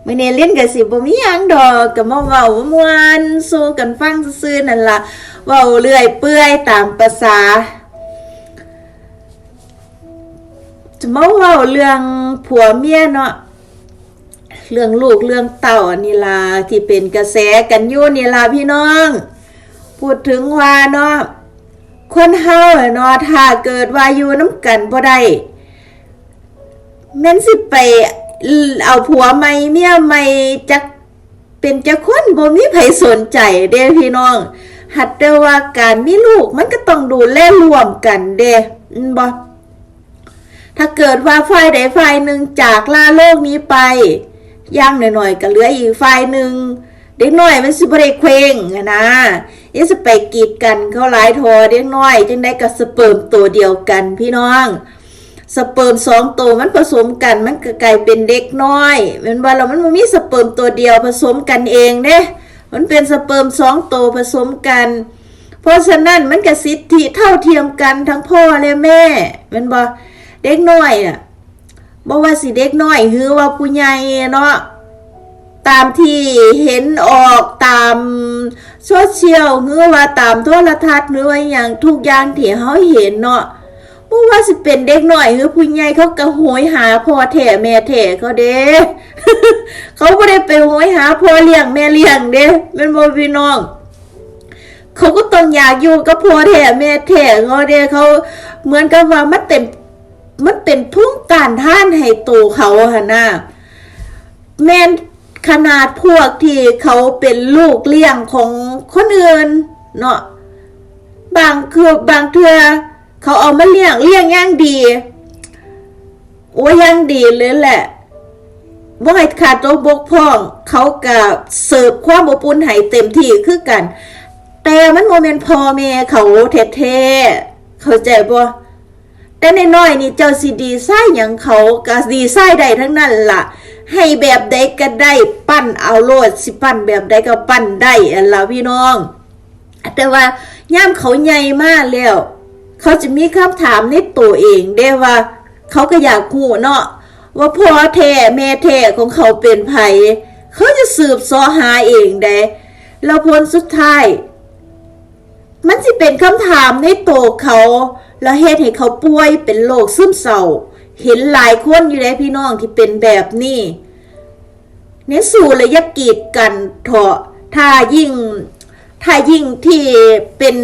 ມື້ນີ້ລິນກໍຊິບໍ່ມີຫຍັງດອກ ກໍມາເວົ້າມ່ວນສູ່ກັນຟັງຊື່ໆນັ້ນລະ ເວົ້າເລື່ອຍເປື່ອຍຕາມປະສາ ຈະມາເວົ້າເລື່ອງຜົວເມຍເນາະ ເລື່ອງລູກເລື່ອງເຕົ້ານີ້ລະ ທີ່ເປັນກະແສກັນຢູ່ນີ້ລະພີ່ນ້ອງ. ພູດເຖິງວ່າເນາະ ຄົນເຮົາເນາະ ຖ້າເກີດວ່າຢູ່ນຳກັນບໍ່ໄດ້ ແມ່ນຊິໄປເອົາຜົວໃໝ່ເມຍໃໝ່ຈັກເປັນຈັກຄົນ ບໍ່ມີໃຜສົນໃຈເດ້ພີ່ນ້ອງ. ຫາກແຕ່ວ່າການມີລູກມັນກໍຕ້ອງດູແລຮ່ວມກັນເດ້ ແມ່ນບໍ່? ຖ້າເກີດວ່າຝ່າຍໃດຝ່າຍໜຶ່ງຈາກລາໂລກນີ້ໄປ ຢ່າງໜ້ອຍໆກໍເຫຼືອອີກຝ່າຍໜຶ່ງ ເດັກນ້ອຍມັນຊິບໍ່ໄດ້ເຄັ່ງຫັ້ນນະ. ຢ່າຊິໄປກີດກັນເຂົາຫຼາຍເທາະ ເດັກນ້ອຍຈັ່ງໃດກໍສະເປີມໂຕດຽວກັນພີ່ນ້ອງ. ສະເປີມສອງໂຕມັນປະສົມກັນ ມັນກໍກາຍເປັນເດັກນ້ອຍ ແມ່ນບໍ່ລະ? ມັນບໍ່ມີສະເປີມໂຕດຽວປະສົມກັນເອງເດ້ ມັນເປັນສະເປີມສອງໂຕປະສົມກັນ. ເພາະສະນັ້ນມັນກໍສິດທິເທົ່າທຽມກັນທັງພໍ່ແລະແມ່ ແມ່ນບໍ່? ເດັກນ້ອຍນະ ບໍ່ວ່າຊິເດັກນ້ອຍ ຫຼືວ່າຜູ້ໃຫຍ່ເນາະ ຕາມທີ່ເຫັນອອກຕາມໂຊຊຽວ ຫຼືວ່າຕາມໂທລະທັດ ຫຼືວ່າຫຍັງ ທຸກຢ່າງທີ່ເຮົາເຫັນເນາະ ບໍ່ວ່າຊິເປັນເດັກນ້ອຍ ຫຼືຜູ້ໃຫຍ່ ເຂົາກໍໂຫຍຫາພໍ່ແທ້ແມ່ແທ້ເຂົາເດ້ ເຂົາບໍ່ໄດ້ໄປໂຫຍຫາພໍ່ລ້ຽງແມ່ລ້ຽງເດ້ ແມ່ນບໍ່ພີ່ນ້ອງ? ເຂົາກໍຕ້ອງຢາກຢູ່ກັບພໍ່ແທ້ແມ່ແທ້ເຂົາເດ້ ເຂົາເໝືອນກັບວ່າມັນເປັນ ມັນເປັນພູມຕ້ານທານໃຫ້ໂຕເຂົາຫັ້ນນະ ແມ່ນຂະໜາດພວກທີ່ເຂົາເປັນລູກລ້ຽງຂອງຄົນອື່ນເນາະ ບາງຄື ບາງເທື່ອເຂົາເອົາມາລ້ຽງ ລ້ຽງຢ່າງດີ ໂອ້ ຢ່າງດີເລີຍແຫຼະ ບໍ່ໃຫ້ຂາດຕົກບົກຜ່ອງ ເຂົາກະເສີບຄວາມອົບອຸ່ນໃຫ້ເຕັມທີ່ຄືກັນ ແຕ່ມັນບໍ່ແມ່ນພໍ່ແມ່ເຂົາແທ້ໆ ເຂົ້າໃຈບໍ່? ແຕ່ນ້ອຍໆນີ້ເຈົ້າຊິດີໄຊຫຍັງເຂົາກະດີໄຊໄດ້ທັງນັ້ນລະ ໃຫ້ແບບໃດກະໄດ້ ປັ້ນເອົາໂລດ ຊິປັ້ນແບບໃດກະປັ້ນໄດ້ຫັ້ນລະພີ່ນ້ອງ. ແຕ່ວ່າຍາມເຂົາໃຫຍ່ມາແລ້ວ ເຂົາຈະມີຄຳຖາມໃນໂຕເອງເດ້ວ່າ ເຂົາກໍຢາກຮູ້ເນາະວ່າພໍ່ແທ້ແມ່ແທ້ຂອງເຂົາເປັນໃຜ ເຂົາຈະສືບເສາະຫາເອງໃດ໋ ແລ້ວຜົນສຸດທ້າຍ ມັນຊິເປັນຄຳຖາມໃນໂຕເຂົາ ແລ້ວເຮັດໃຫ້ເຂົາປ່ວຍເປັນໂລກຊຶມເສົ້າ ເຫັນຫຼາຍຄົນຢູ່ເດ້ພີ່ນ້ອງທີ່ເປັນແບບນີ້. ແນນຊູ ລະຢ່າກີດກັນເທາະ ຖ້າຍິ່ງ ຖ້າຍິ່ງທີ່ເປັນ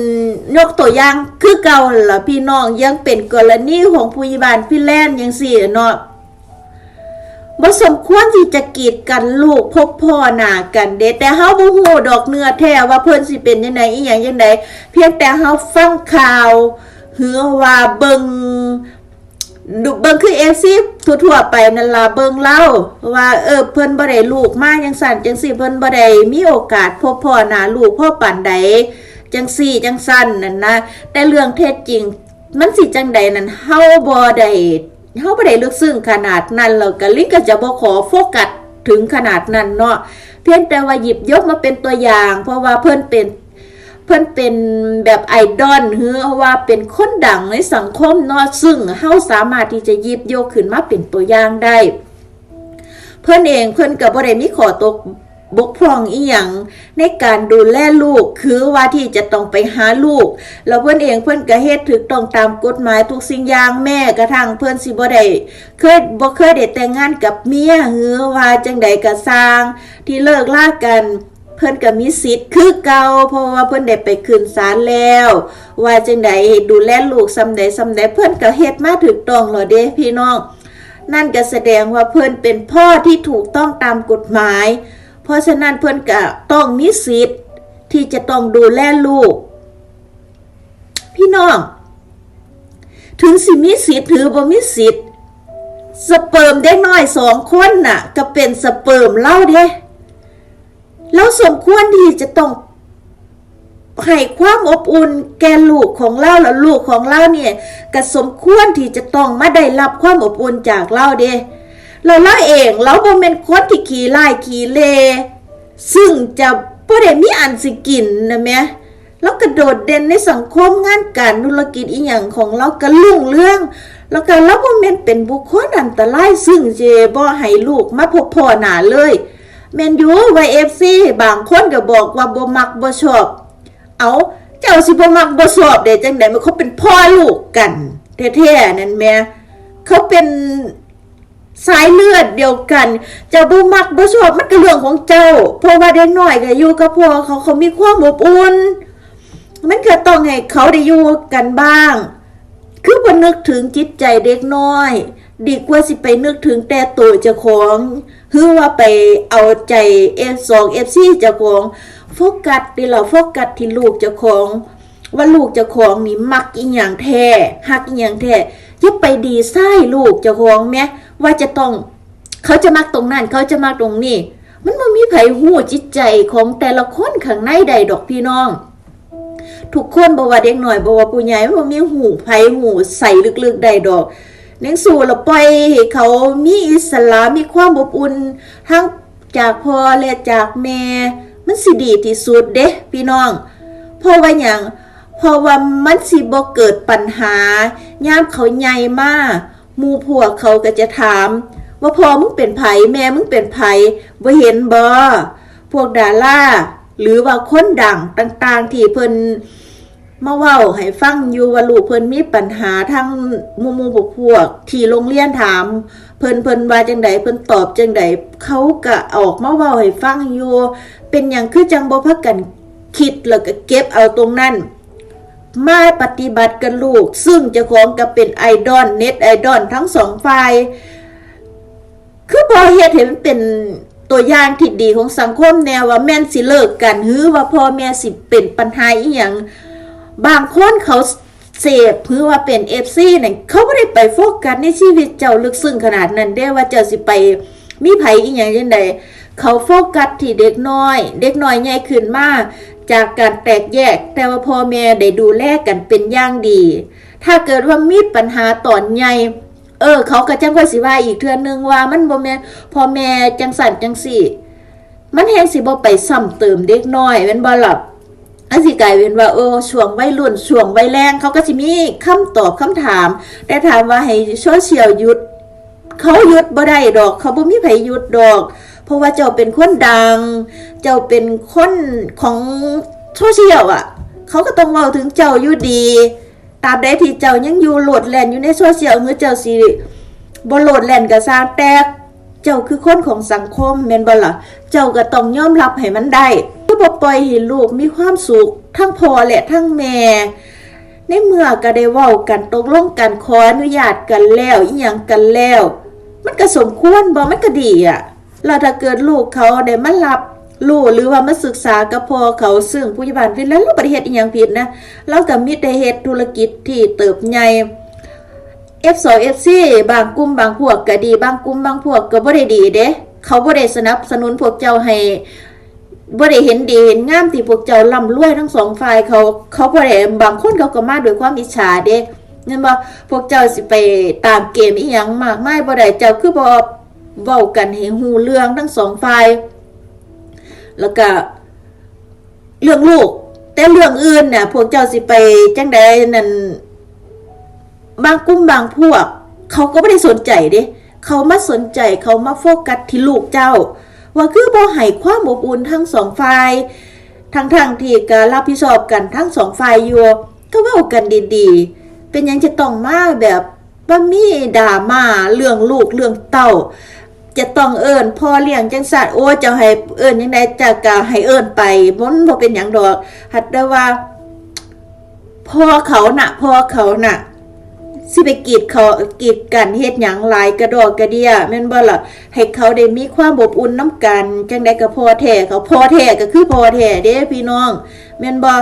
ຍົກຕົວຢ່າງຄືເກົ່າຫັ້ນລະພີ່ນ້ອງ ຍັງເປັນກໍລະນີຂອງຜູ້ໃຫຍ່ບ້ານຟິນແລນຈັ່ງຊີ້ເນາະ ບໍ່ສົມຄວນທີ່ຈະກີດກັນລູກພົບພໍ້ໜ້າກັນເດ້ ແຕ່ເຮົາບໍ່ຮູ້ດອກເນື້ອແທ້ວ່າເພິ່ນຊິເປັນຈັ່ງໃດ ອີ່ຫຍັງຈັ່ງໃດ ພຽງແຕ່ເຮົາຟັງຂ່າວ ຫຼືວ່າເບິ່ງ ດູເບິ່ງຄືເອັຟຊີທົ່ວໆໄປນັ້ນລະ ເບິ່ງລາວວ່າ ເອີ ເພິ່ນບໍ່ໄດ້ລູກມາຈັ່ງຊັ້ນຈັ່ງຊີ້ ເພິ່ນບໍ່ໄດ້ມີໂອກາດພົບພໍ້ໜ້າລູກພໍປານໃດ ຈັ່ງຊີ້ຈັ່ງຊັ້ນນັ້ນນະ ແຕ່ເລື່ອງເທັດຈິງມັນຊິຈັ່ງໃດນັ້ນ ເຮົາບໍ່ໄດ້ ເຮົາບໍ່ໄດ້ເລິກເຊິ່ງຂະໜາດນັ້ນ ແລ້ວກະລິງກໍຈະບໍ່ຂໍໂຟກັດເຖິງຂະໜາດນັ້ນເນາະ ພຽງແຕ່ວ່າຫຍິບຍົກມາເປັນຕົວຢ່າງ ເພາະວ່າເພິ່ນເປັນ ເພິ່ນເປັນແບບໄອດອນ ຫຼືວ່າເປັນຄົນດັງໃນສັງຄົມເນາະ ຊຶ່ງເຮົາສາມາດທີ່ຈະຫຍິບຍົກຂຶ້ນມາເປັນຕົວຢ່າງໄດ້. ເພິ່ນເອງເພິ່ນກໍບໍ່ໄດ້ມີຂໍ້ຕົກບົກຜ່ອງອີ່ຫຍັງໃນການດູແລລູກ ຄືວ່າທີ່ຈະຕ້ອງໄປຫາລູກ ແລ້ວເພິ່ນເອງເພິ່ນກໍເຮັດຖືກຕ້ອງຕາມກົດໝາຍທຸກສິ່ງຢ່າງ ແມ້ກະທັ່ງເພິ່ນຊິບໍ່ໄດ້ ເຄີຍ ບໍ່ເຄີຍໄດ້ແຕ່ງງານກັບເມຍ ຫຼືວ່າຈັ່ງໃດກໍຊ່າງ ທີ່ເລີກລາກັນ ເພິ່ນກໍມີສິດຄືເກົ່າ ເພາະວ່າເພິ່ນໄດ້ໄປຂຶ້ນສານແລ້ວ ວ່າຈັ່ງໃດ ໃຫ້ດູແລລູກສ່ຳໃດສ່ຳໃດ ເພິ່ນກໍເຮັດມາຖືກຕ້ອງແລ້ວເດ້ພີ່ນ້ອງ. ນັ້ນກໍສະແດງວ່າເພິ່ນເປັນພໍ່ທີ່ຖືກຕ້ອງຕາມກົດໝາຍ ເພາະສະນັ້ນເພິ່ນກໍຕ້ອງມີສິດທີ່ຈະຕ້ອງດູແລລູກ. ພີ່ນ້ອງ ເຖິງຊິມີສິດ ຫຼື ບໍ່ມີສິດ ສະເປີມເດັກນ້ອຍສອງຄົນນະ ກໍເປັນສະເປີມລາວເດ້. ລາວສົມຄວນທີ່ຈະຕ້ອງໃຫ້ຄວາມອົບອຸ່ນແກ່ລູກຂອງລາວ ແລະ ລູກຂອງລາວນີ້ກໍສົມຄວນທີ່ຈະຕ້ອງມາໄດ້ຮັບຄວາມອົບອຸ່ນຈາກລາວເດ້. ແລ້ວລາວເອງ ລາວບໍ່ແມ່ນຄົນທີ່ຂີ້ຮ້າຍຂີ້ເລ່ ຊຶ່ງຈະບໍ່ໄດ້ມີອັນຊິກິນນະແມ. ລາວກະໂດດເດັ່ນໃນສັງຄົມ ງານການທຸລະກິດອີ່ຫຍັງຂອງລາວກະລຸ່ງເຮືອງ ແລ້ວກໍລາວບໍ່ແມ່ນເປັນບຸກຄົນອັນຕະລາຍ ຊຶ່ງຊິບໍ່ໃຫ້ລູກມາພົບພໍ້ໜ້າເລີຍ. ແມ່ນຢູ່ວ່າເອັຟຊີບາງຄົນກໍບອກວ່າບໍ່ມັກບໍ່ຊອບ. ເອົາ, ເຈົ້າຊິບໍ່ມັກບໍ່ຊອບໄດ້ຈັ່ງໃດ? ມັນເຂົາເປັນພໍ່ລູກກັນແທ້ໆນັ້ນແໝ່. ເຂົາເປັນ ສາຍເລືອດດຽວກັນ, ເຈົ້າບໍ່ມັກບໍ່ຊອບມັນກໍເລື່ອງຂອງເຈົ້າ, ເພາະວ່າເດັກນ້ອຍກໍຢູ່ກັບພໍ່ເຂົາ, ເຂົາມີຄວາມອົບອຸ່ນ, ມັນກໍຕ້ອງໃຫ້ເຂົາໄດ້ຢູ່ກັນບ້າງ. ຄືບໍ່ນຶກເຖິງຈິດໃຈເດັກນ້ອຍ, ດີກວ່າຊິໄປນຶກເຖິງແຕ່ໂຕເຈົ້າຂອງ ຫຼືວ່າໄປເອົາໃຈເອັຟສອງ ເອັຟຊີເຈົ້າຂອງ. ໂຟກັສຕິລະ, ໂຟກັສທີ່ລູກເຈົ້າຂອງ. ວ່າລູກເຈົ້າຂອງນີ້ມັກອີ່ຫຍັງແທ້, ຮັກອີ່ຫຍັງແທ້. ຢ່າໄປດີໄຊລູກເຈົ້າຂອງແມ ວ່າຈະຕ້ອງ, ເຂົາຈະມັກຕົງນັ້ນ, ເຂົາຈະມັກຕົງນີ້. ມັນບໍ່ມີໃຜຮູ້ຈິດໃຈຂອງແຕ່ລະຄົນຂ້າງໃນໄດ້ດອກພີ່ນ້ອງ. ທຸກຄົນ, ບໍ່ວ່າເດັກນ້ອຍ, ບໍ່ວ່າຜູ້ໃຫຍ່, ມັນບໍ່ມີຮູ້ໃຜຮູ້ໃສ່ລຶກໆໄດ້ດອກ. ເນງສູ້ລະປ່ອຍໃຫ້ເຂົາມີອິດສະຫຼະ, ມີຄວາມອົບອຸ່ນ ທັງ ຈາກພໍ່ ແລະ ຈາກແມ່ ມັນຊິດີທີ່ສຸດເດ້ພີ່ນ້ອງ. ເພາະວ່າຫຍັງ? ເພາະວ່າມັນຊິບໍ່ເກີດບັນຫາ ຍາມເຂົາໃຫຍ່ມາ ໝູ່ພວກເຂົາກໍຈະຖາມວ່າ ພໍ່ມຶງເປັນໃຜ? ແມ່ມຶງເປັນໃຜ? ບໍ່ເຫັນບໍ? ພວກດາລາ ຫຼືວ່າຄົນດັງຕ່າງໆ ທີ່ເພິ່ນ ມາເວົ້າໃຫ້ຟັງຢູ່ວ່າລູກເພິ່ນມີບັນຫາ ທັງໝູ່ໆພວກໆທີ່ໂຮງຮຽນຖາມເພິ່ນ, ເພິ່ນວ່າຈັ່ງໃດ, ເພິ່ນຕອບຈັ່ງໃດ, ເຂົາກະອອກມາເວົ້າໃຫ້ຟັງຢູ່. ເປັນຫຍັງຄືຈັ່ງບໍ່ພາກັນຄິດ ແລ້ວກະເກັບເອົາຕົງນັ້ນມາປະຕິບັດກັບລູກ, ຊຶ່ງເຈົ້າຂອງກະເປັນໄອດອນ, ເນັດໄອດອນທັງສອງຝ່າຍ. ຄືບໍ່ເຮັດໃຫ້ມັນເປັນຕົວຢ່າງທີ່ດີຂອງສັງຄົມແດ່ ວ່າແມ່ນຊິເລີກກັນ ຫຼືວ່າພໍ່ແມ່ຊິເປັນບັນຫາອີ່ຫຍັງ? ບາງຄົນເຂົາເສບ ຫຼືວ່າເປັນເອັຟຊີນັ້ນ ເຂົາບໍ່ໄດ້ໄປໂຟກັສໃນຊີວິດເຈົ້າເລິກເຊິ່ງຂະໜາດນັ້ນເດ້ ວ່າເຈົ້າຊິໄປມີໃຜອີ່ຫຍັງຈັ່ງໃດ. ເຂົາໂຟກັສທີ່ເດັກນ້ອຍ, ເດັກນ້ອຍໃຫຍ່ຂຶ້ນມາຈາກການແຕກແຍກ, ແຕ່ວ່າພໍ່ແມ່ໄດ້ດູແລກັນເປັນຢ່າງດີ. ຖ້າເກີດວ່າມີບັນຫາຕອນໃຫຍ່ ເອີ ເຂົາກໍຈັ່ງຄ່ອຍຊິວ່າອີກເທື່ອໜຶ່ງວ່າມັນບໍ່ແມ່ນພໍ່ແມ່ຈັ່ງຊັ້ນຈັ່ງຊີ້, ມັນແຮ່ງຊິບໍ່ໄປຊ້ຳເຕີມເດັກນ້ອຍ ແມ່ນບໍ່ລະ? ມັນຊິກາຍເປັນວ່າ ເອີ ຊ່ວງໄວລຸ້ນ ຊ່ວງໄວແຮງ ເຂົາກໍຊິມີຄຳຕອບຄຳຖາມ, ແຕ່ຖາມວ່າໃຫ້ໂຊຊຽວຢຸດ ເຂົາຢຸດບໍ່ໄດ້ດອກ, ເຂົາບໍ່ມີໃຜຢຸດດອກ, ເພາະວ່າເຈົ້າເປັນຄົນດັງ, ເຈົ້າເປັນຄົນຂອງໂຊຊຽວອະ, ເຂົາກໍຕ້ອງເວົ້າເຖິງເຈົ້າຢູ່ດີ. ຕາບໃດທີ່ເຈົ້າຍັງຢູ່ໂລດແລ່ນຢູ່ໃນໂຊຊຽວ ຫຼືເຈົ້າຊິບໍ່ໂລດແລ່ນກໍຊ່າງ, ແຕ່ເຈົ້າຄືຄົນຂອງສັງຄົມ ແມ່ນບໍ່ລະ? ເຈົ້າກໍຕ້ອງຍອມຮັບໃຫ້ມັນໄດ້. ຄືບໍ່ປ່ອຍໃຫ້ລູກມີຄວາມສຸກ ທັງພໍ່ ແລະ ທັງແມ່. ໃນເມື່ອກໍໄດ້ເວົ້າກັນ, ຕົກລົງກັນ, ຂໍອະນຸຍາດກັນແລ້ວ, ອີ່ຫຍັງກັນແລ້ວ, ມັນກໍສົມຄວນບໍ່? ມັນກໍດີອະ. ແລ້ວຖ້າເກີດລູກເຂົາໄດ້ມາຮັບຮູ້ ຫຼືວ່າມາສຶກສາກັບພໍ່ເຂົາ, ຊຶ່ງຜູ້ໃຫຍ່ບ້ານຟິນແລນ ລາວບໍ່ໄດ້ເຮັດອີ່ຫຍັງຜິດນະ, ລາວກໍມີແຕ່ເຮັດທຸລະກິດທີ່ເຕີບໃຫຍ່. ເອັຟສອງ ເອັຟຊີ ບາງກຸ່ມບາງພວກກໍດີ, ບາງກຸ່ມບາງພວກກໍບໍ່ໄດ້ດີເດ້, ເຂົາບໍ່ໄດ້ສະໜັບສະໜູນພວກເຈົ້າໃຫ້, ບໍ່ໄດ້ເຫັນດີເຫັນງາມທີ່ພວກເຈົ້າລ່ຳລວຍທັງສອງຝ່າຍ. ເຂົາ, ເຂົາບໍ່ໄດ້, ບາງຄົນເຂົາກໍມາດ້ວຍຄວາມອິດສາເດ້, ແມ່ນບໍ່? ພວກເຈົ້າຊິໄປຕາມເກມອີ່ຫຍັງມາກມາຍບໍ່ໄດ້. ເຈົ້າຄືບໍ່ ເວົ້າກັນໃຫ້ຮູ້ເລື່ອງທັງສອງຝ່າຍ. ແລ້ວກະເລື່ອງລູກ, ແຕ່ເລື່ອງອື່ນນະ ພວກເຈົ້າຊິໄປຈັ່ງໃດນັ້ນ, ບາງກຸ່ມບາງພວກ ເຂົາກໍບໍ່ໄດ້ສົນໃຈເດ້, ເຂົາມາສົນໃຈ, ເຂົາມາໂຟກັສທີ່ລູກເຈົ້າ, ວ່າຄືບໍ່ໃຫ້ຄວາມອົບອຸ່ນທັງສອງຝ່າຍ, ທັງໆທີ່ກະຮັບຜິດຊອບກັນທັງສອງຝ່າຍຢູ່, ກໍເວົ້າກັນດີໆ. ເປັນຫຍັງຈະຕ້ອງມາແບບ ບໍ່ມີດຣາມາເລື່ອງລູກເລື່ອງເຕົ້າ, ຈະຕ້ອງເອີ້ນພໍ່ລ້ຽງຈັ່ງຊັ້ນ, ໂອ້ ເຈົ້າໃຫ້ເອີ້ນຈັ່ງໃດ ເຈົ້າກໍໃຫ້ເອີ້ນໄປ, ມັນບໍ່ເປັນຫຍັງດອກ. ຫາກແຕ່ວ່າພໍ່ເຂົານະ, ພໍ່ເຂົານະ ຊິໄປກີດເຂົາ, ກີດກັນເຮັດຫຍັງຫຼາຍກະດໍກະເດຍ ແມ່ນບໍ່ລະ? ໃຫ້ເຂົາໄດ້ມີຄວາມອົບອຸ່ນນຳກັນ, ຈັ່ງໃດກໍພໍ່ແທ້ເຂົາ, ພໍ່ແທ້ກໍຄືພໍ່ແທ້ເດ້ພີ່ນ້ອງ ແມ່ນບໍ່?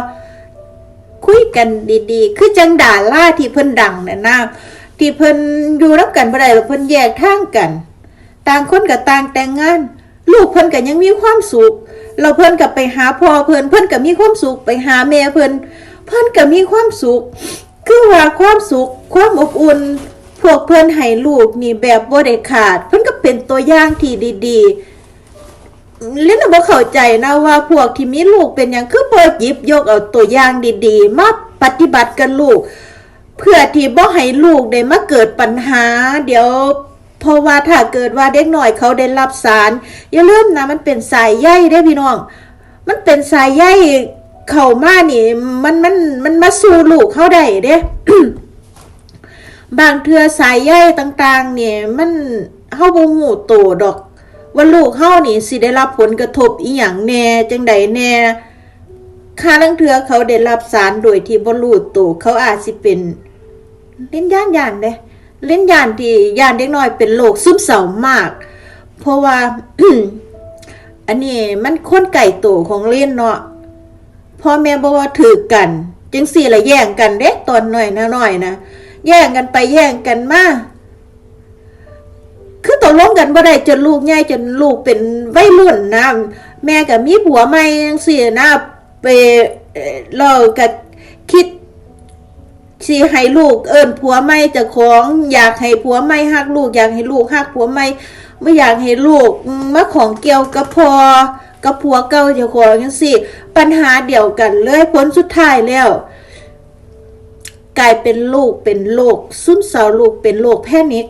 ຄຸຍກັນດີໆ ຄືຈັ່ງດາລາທີ່ເພິ່ນດັງນັ້ນນະ, ທີ່ເພິ່ນຢູ່ນຳກັນບໍ່ໄດ້ ແລ້ວເພິ່ນແຍກທາງກັນ, ຕ່າງຄົນກໍຕ່າງແຕ່ງງານ, ລູກເພິ່ນກໍຍັງມີຄວາມສຸກ, ແລ້ວເພິ່ນກໍໄປຫາພໍ່ເພິ່ນ, ເພິ່ນກໍມີຄວາມສຸກ, ໄປຫາແມ່ເພິ່ນ, ເພິ່ນກໍມີຄວາມສຸກ. ຄືວ່າຄວາມສຸກ, ຄວາມອົບອຸ່ນ, ພວກເພິ່ນໃຫ້ລູກນີ້ແບບບໍ່ໄດ້ຂາດ, ເພິ່ນກໍເປັນຕົວຢ່າງທີ່ດີໆ. ລິນນະບໍ່ເຂົ້າໃຈນະວ່າພວກທີ່ມີລູກເປັນຫຍັງຄືບໍ່ຫຍິບຍົກເອົາຕົວຢ່າງດີໆມາປະຕິບັດກັບລູກ. ເພື່ອທີ່ບໍ່ໃຫ້ລູກໄດ້ມາເກີດບັນຫາ ດຽວ ເພາະວ່າຖ້າເກີດວ່າເດັກນ້ອຍເຂົາໄດ້ຮັບສານ ຢ່າລືມນະ ມັນເປັນສາຍໃຍເດ້ພີ່ນ້ອງ ມັນເປັນສາຍໃຍເຂົ້າມານີ້ ມັນ ມັນ ມັນມາສູ່ລູກເຮົາໄດ້ເດ້. ບາງເທື່ອສາຍໃຍຕ່າງໆນີ້ ມັນ ເຮົາບໍ່ຮູ້ໂຕດອກວ່າລູກເຮົານີ້ຊິໄດ້ຮັບຜົນກະທົບອີ່ຫຍັງແດ່ ຈັ່ງໃດແດ່. ຄາລາງເທື່ອເຂົາໄດ້ຮັບສານໂດຍທີ່ບໍ່ຮູ້ໂຕ ເຂົາອາດຊິເປັນ ລິນຢ້ານ ຢ້ານເດ້ ລິນຢ້ານທີ່ ຢ້ານເດັກນ້ອຍເປັນໂລກຊຶມເສົ້າມາກ ເພາະວ່າ ອັນນີ້ມັນຄົນໃກ້ໂຕຂອງລິນເນາະ ພໍ່ແມ່ບໍ່ຖືກກັນ ຈັ່ງຊີ້ລະແຍ່ງກັນເດ້ ຕອນນ້ອຍນະ ນ້ອຍນະ ແຍ່ງກັນໄປແຍ່ງກັນມາ ຄືຕົກລົງກັນບໍ່ໄດ້ ຈົນລູກໃຫຍ່ ຈົນລູກເປັນໄວລຸ້ນນະ ແມ່ກໍມີຜົວໃໝ່ຈັ່ງຊີ້ນະ ໄປ ເອີ ລາວກໍຄິດຊິໃຫ້ລູກເອີ້ນຜົວໃໝ່ເຈົ້າຂອງ ຢາກໃຫ້ຜົວໃໝ່ຮັກລູກ ຢາກໃຫ້ລູກຮັກຜົວໃໝ່ ບໍ່ຢາກໃຫ້ລູກ ອາ ມາຂ້ອງກ່ຽວກັບພໍ່ ກັບຜົວເກົ່າເຈົ້າຂອງຈັ່ງຊີ້ ບັນຫາດຽວກັນເລີຍ ຜົນສຸດທ້າຍແລ້ວ ກາຍເປັນລູກເປັນໂລກຊຶມເສົ້າ ລູກເປັນໂລກແພນິກ.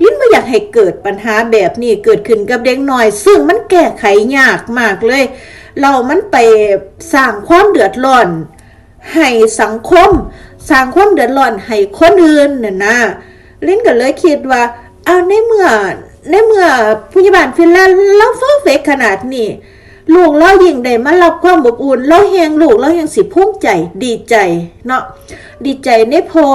ລິນບໍ່ຢາກໃຫ້ເກີດບັນຫາແບບນີ້ເກີດຂຶ້ນກັບເດັກນ້ອຍ ຊຶ່ງມັນແກ້ໄຂຍາກມາກເລີຍ ແລ້ວມັນໄປສ້າງຄວາມເດືອດຮ້ອນໃຫ້ສັງຄົມ ສ້າງຄວາມເດືອດຮ້ອນໃຫ້ຄົນອື່ນນັ້ນນະ. ລິນກໍເລີຍຄິດວ່າ ເອົາ ໃນເມື່ອ ໃນເມື່ອຜູ້ໃຫຍ່ບ້ານຟິນແລນລາວເຟີເຟັກຂະໜາດນີ້ ລູກລາວຍິ່ງໄດ້ມາຮັບຄວາມອົບອຸ່ນ ລາວແຮ່ງ ລູກລາວແຮ່ງຊິພູມໃຈ ດີໃຈເນາະ ດີໃຈໃນພໍ່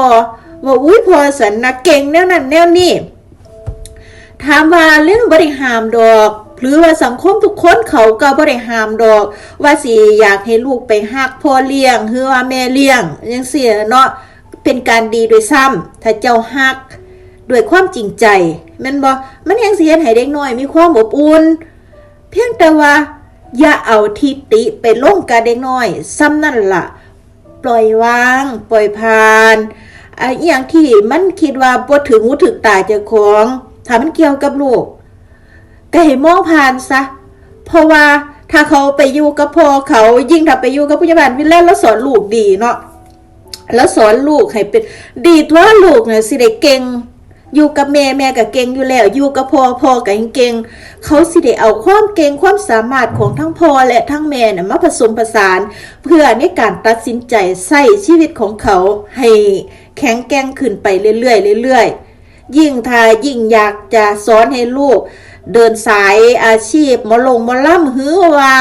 ວ່າ ອຸ້ຍ ພໍ່ສັນນະເກັ່ງແນວນັ້ນແນວນີ້. ຖາມວ່າລິນບໍ່ໄດ້ຫ້າມດອກ ຫຼືວ່າສັງຄົມທຸກຄົນເຂົາກໍບໍ່ໄດ້ຫ້າມດອກ ວ່າຊິຢາກໃຫ້ລູກໄປຮັກພໍ່ລ້ຽງ ຫຼືວ່າແມ່ລ້ຽງຈັ່ງຊີ້ເນາະ ເປັນການດີດ້ວຍຊ້ຳ ຖ້າເຈົ້າຮັກດ້ວຍຄວາມຈິງໃຈ ແມ່ນບໍ່? ມັນແຮ່ງຊິເຮັດໃຫ້ເດັກນ້ອຍມີຄວາມອົບອຸ່ນ. ພຽງແຕ່ວ່າຢ່າເອົາທິດຕິໄປລົງກັບເດັກນ້ອຍ ສ່ຳນັ້ນລະ ປ່ອຍວາງ ປ່ອຍຜ່ານ ອາ ອີ່ຫຍັງທີ່ມັນຄິດວ່າບໍ່ຖືກຫູຖືກຕາເຈົ້າຂອງ ຖ້າມັນກ່ຽວກັບລູກ ກໍໃຫ້ມອງຜ່ານຊະ ເພາະວ່າຖ້າເຂົາໄປຢູ່ກັບພໍ່ເຂົາ ຍິ່ງຖ້າໄປຢູ່ກັບຜູ້ໃຫຍ່ບ້ານວິນແລນ ລາວສອນລູກດີເນາະ ລາວສອນລູກໃຫ້ເປັນ ດີຕົວະ ລູກນະຊິໄດ້ເກັ່ງ ຢູ່ກັບແມ່ ແມ່ກໍເກັ່ງຢູ່ແລ້ວ ຢູ່ກັບພໍ່ ພໍ່ກໍແຮ່ງເກັ່ງ ເຂົາຊິໄດ້ເອົາຄວາມເກັ່ງຄວາມສາມາດຂອງທັງພໍ່ ແລະ ທັງແມ່ນະມາປະສົມປະສານ ເພື່ອໃນການຕັດສິນໃຈໃຊ້ຊີວິດຂອງເຂົາໃຫ້ແຂງແກ່ງຂຶ້ນໄປເລື້ອຍໆ ເລື້ອຍໆ. ຍິ່ງຖ້າ ຍິ່ງຢາກຈະສອນໃຫ້ລູກເດີນສາຍອາຊີບໝໍລົງໝໍລຳ ຫຼືວ່າ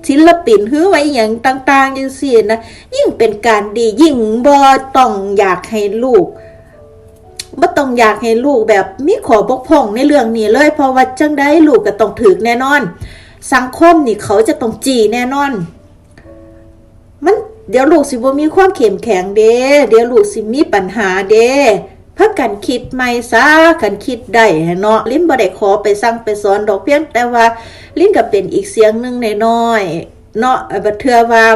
ສິນລະປິນ ຫຼືວ່າອີ່ຫຍັງຕ່າງໆຈັ່ງຊີ້ນະ ຍິ່ງເປັນການດີ ຍິ່ງບໍ່ຕ້ອງຢາກໃຫ້ລູກ ບໍ່ຕ້ອງຢາກໃຫ້ລູກແບບມີຂໍ້ບົກຜ່ອງໃນເລື່ອງນີ້ເລີຍ ເພາະວ່າຈັ່ງໃດລູກກໍຕ້ອງຖືກແນ່ນອນ ສັງຄົມນີ້ເຂົາຈະຕ້ອງຈີ້ແນ່ນອນ. ມັນ ດຽວລູກຊິບໍ່ມີຄວາມເຂັ້ມແຂງເດ້ ດຽວລູກຊິມີບັນຫາເດ້ ພາກັນຄິດໃໝ່ຊະ ຄັນຄິດໄດ້ຫັ້ນເນາະ. ລິນບໍ່ໄດ້ຂໍໄປສັ່ງໄປສອນດອກ ພຽງແຕ່ວ່າລິນກໍເປັນອີກສຽງໜຶ່ງນ້ອຍໆເນາະ ເອີ ບາງເທື່ອວ່າ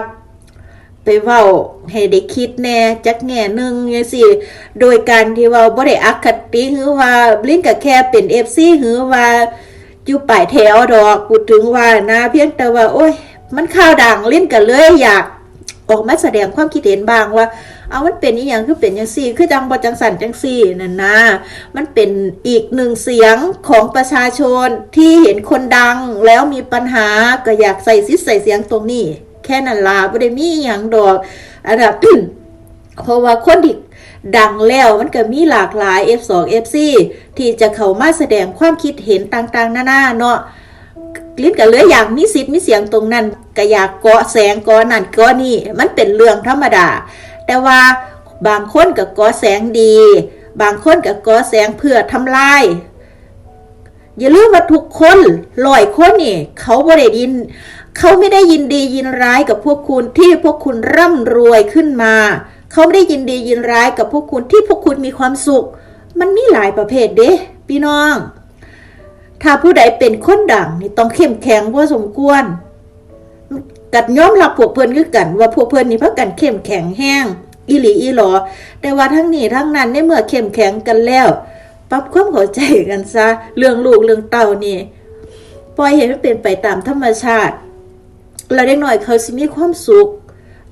ໄປເວົ້າໃຫ້ໄດ້ຄິດແດ່ຈັກແງ່ໜຶ່ງຈັ່ງຊີ້ ໂດຍການທີ່ເວົ້າບໍ່ໄດ້ອະຄະຕິ ຫຼືວ່າລິນກໍແຄ່ເປັນເອັຟຊີ ຫຼືວ່າ ຢູ່ປາຍແຖວດອກ ພູດເຖິງວ່ານະ ພຽງແຕ່ວ່າ ໂອ້ຍ ມັນຂ່າວດັງ ລິນກໍເລີຍຢາກອອກມາສະແດງຄວາມຄິດເຫັນບ້າງວ່າ ເອົາ ມັນເປັນອີ່ຫຍັງ ຄືເປັນຈັ່ງຊີ້ ຄືຈັ່ງບໍ່ຈັ່ງຊັ້ນຈັ່ງຊີ້ນັ້ນນະ. ມັນເປັນອີກໜຶ່ງສຽງຂອງປະຊາຊົນທີ່ເຫັນຄົນດັງແລ້ວມີບັນຫາ ກໍຢາກໃຊ້ສິດໃຊ້ສຽງຕົງນີ້ ແຄ່ນັ້ນລະ ບໍ່ໄດ້ມີອີ່ຫຍັງດອກ ອັນນະ ເພາະວ່າຄົນທີ່ດັງແລ້ວ ມັນກໍມີຫຼາກຫຼາຍ ເອັຟສອງ ເອັຟຊີ ທີ່ຈະເຂົ້າມາສະແດງຄວາມຄິດເຫັນຕ່າງໆນານາເນາະ. ລິນກໍເລີຍຢາກມີສິດມີສຽງຕົງນັ້ນ ກໍຢາກເກາະແສງເກາະນັ້ນເກາະນີ້ ມັນເປັນເລື່ອງທຳມະດາ. ແຕ່ວ່າບາງຄົນກໍເກາະແສງດີ ບາງຄົນກໍເກາະແສງເພື່ອທຳລາຍ. ຢ່າລືມວ່າທຸກຄົນ ຮ້ອຍຄົນນີ້ ເຂົາບໍ່ໄດ້ຍິນ ເຂົາໄມ່ໄດ້ຍິນດີຍິນຮ້າຍກັບພວກຄຸນທີ່ພວກຄຸນຮ່ຳລວຍຂຶ້ນມາ ເຂົາໄມ່ໄດ້ຍິນດີຍິນຮ້າຍກັບພວກຄຸນທີ່ພວກຄຸນມີຄວາມສຸກ. ມັນມີຫຼາຍປະເພດເດ້ພີ່ນ້ອງ. ຖ້າຜູ້ໃດເປັນຄົນດັງນີ້ ຕ້ອງເຂັ້ມແຂງພໍສົມຄວນ. ກໍຍອມຮັບພວກເພິ່ນຄືກັນວ່າ ພວກເພິ່ນນີ້ພາກັນເຂັ້ມແຂງແຮງອີ່ຫຼີອີ່ຫຼໍ. ແຕ່ວ່າທັງນີ້ທັງນັ້ນ ໃນເມື່ອເຂັ້ມແຂງກັນແລ້ວ ປັບຄວາມເຂົ້າໃຈກັນຊະ. ເລື່ອງລູກເລື່ອງເຕົ້ານີ້ ປ່ອຍໃຫ້ມັນເປັນໄປຕາມທຳມະຊາດ ແລ້ວເດັກນ້ອຍເຂົາຊິມີຄວາມສຸກ.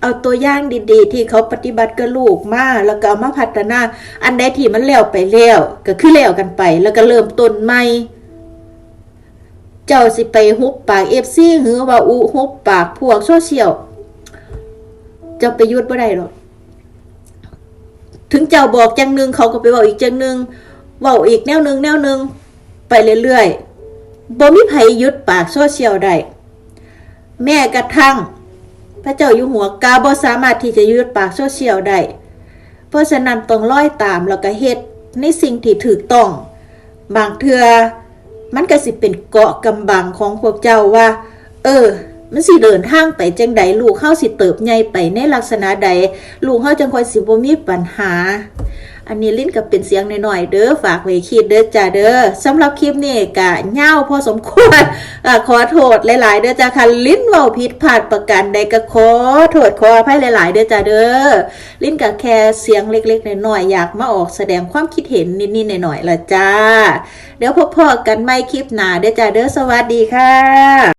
ເອົາຕົວຢ່າງດີໆ ທີ່ເຂົາປະຕິບັດກັບລູກມາ ແລ້ວກໍເອົາມາພັດທະນາ. ອັນໃດທີ່ມັນແລ້ວໄປແລ້ວ ກໍຄືແລ້ວກັນໄປ ແລ້ວກໍເລີ່ມຕົ້ນໃໝ່. ເຈົ້າຊິໄປຫຸບປາກເອັຟຊີ ຫຼືວ່າອຸຫຸບປາກພວກໂຊຊຽວ ເຈົ້າໄປຢຸດບໍ່ໄດ້ດອກ. ເຖິງເຈົ້າບອກຢ່າງໜຶ່ງ ເຂົາກໍໄປເວົ້າອີກຢ່າງໜຶ່ງ ເວົ້າອີກແນວໜຶ່ງແນວໜຶ່ງ ໄປເລື້ອຍໆ. ບໍ່ມີໃຜຢຸດປາກໂຊຊຽວໄດ້. ແມ້ກະທັ່ງພະເຈົ້າຢູ່ຫົວກໍບໍ່ສາມາດທີ່ຈະຢຸດປາກໂຊຊຽວໄດ້. ເພາະສະນັ້ນຕ້ອງລອຍຕາມ ແລ້ວກໍເຮັດໃນສິ່ງທີ່ຖືກຕ້ອງ. ບາງເທື່ອມັນກໍຊິເປັນເກາະກຳບັງຂອງພວກເຈົ້າວ່າ ເອີ ມັນຊິເດີນທາງໄປຈັ່ງໃດ? ລູກເຮົາຊິເຕີບໃຫຍ່ໄປໃນລັກສະນະໃດ? ລູກເຮົາຈັ່ງຄ່ອຍຊິບໍ່ມີບັນຫາ. ອັນນີ້ລິນກໍເປັນສຽງໜ້ອຍໆເດີ້ ຝາກໄວ້ຄິດເດີ້ຈ້າເດີ້. ສຳລັບຄລິບນີ້ກໍຍາວພໍສົມຄວນ ກໍຂໍໂທດຫຼາຍໆເດີ້ຈ້າ. ຄັນລິນເວົ້າຜິດພາດປະການໃດກໍຂໍໂທດຂໍອະໄພຫຼາຍໆເດີ້ຈ້າເດີ້. ລິນກໍແຄ່ສຽງເລັກໆນ້ອຍໆ ຢາກມາອອກສະແດງຄວາມຄິດເຫັນນິດໆໜ້ອຍໆລະຈ້າ. ດຽວພົບພໍ້ກັນໃໝ່ຄລິບໜ້າເດີ້ຈ້າເດີ້. ສະຫວັດດີຄ່ະ.